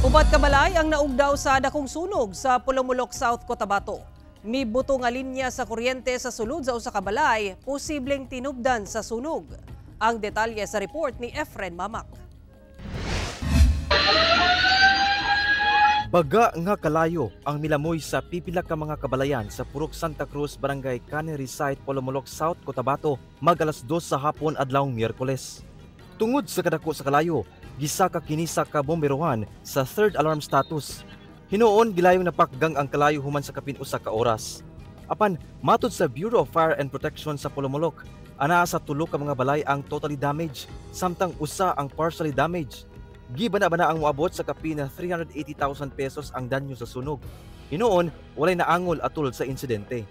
Upat ka balay ang naugdaw sa dakong sunog sa Polomolok, South Cotabato. Mibuto nga linya sa kuryente sa sulod sa usa ka balay, posibleng tinubdan sa sunog. Ang detalye sa report ni Efren Mamak. Baga nga kalayo ang milamoy sa pipila ka mga kabalayan sa Purok Santa Cruz, Barangay Cannery Site, Polomolok, South Cotabato, mag 2:00 sa hapon adlawng Miyerkules. Tungod sa kadako sa kalayo, gisaka kini sa kabomberohan sa third alarm status. Hinuon gilayong napakgang ang kalayo human sa kapin usa ka oras. Apan matud sa Bureau of Fire and Protection sa Polomolok, anaa sa tulo ka mga balay ang totally damaged, samtang usa ang partially damaged. Gibana-bana ang moabot sa kapin na 380,000 pesos ang danyo sa sunog. Hinuon, walay naangol atol sa insidente.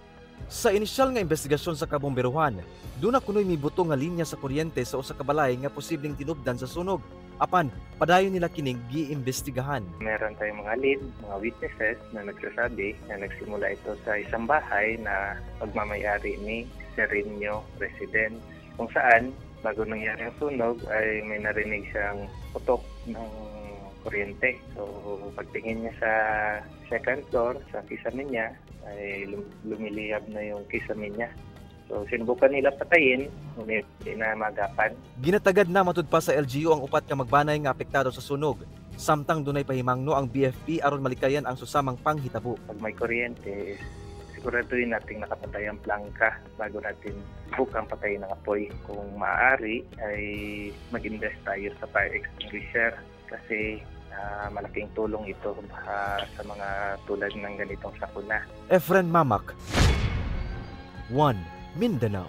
Sa inisyal nga investigasyon sa kabomberohan, duna kunoy mibuto nga linya sa kuryente sa usa ka balay nga posibleng tinubdan sa sunog. Apan, padayon nila kining giimbestigahan. Meron tayong mga lead, mga witnesses na nagsasabi na nagsimula ito sa isang bahay na pagmamayari ni Sereno Residence, kung saan bago nangyari ang sunog ay may narinig siyang putok ng kuryente. So pagtingin niya sa second floor, sa kisame niya, ay lumiliyab na yung kisame niya. So sinubukan nila patayin, ngunit hindi na magapan. Ginatagad na matud pa sa LGU ang upat ka magbanay nga apektado sa sunog. Samtang dunay pahimangno ang BFP aron malikayan ang susamang panghitabo. Pag may kuryente, siguraduhin nating nakapatay ang plangka bago natin bukang patayin ang apoy. Kung maaari ay mag-invest tayo sa fire extinguisher kasi malaking tulong ito sa mga tulad ng ganitong sakuna. Efren Mamak, 1 Mindanao.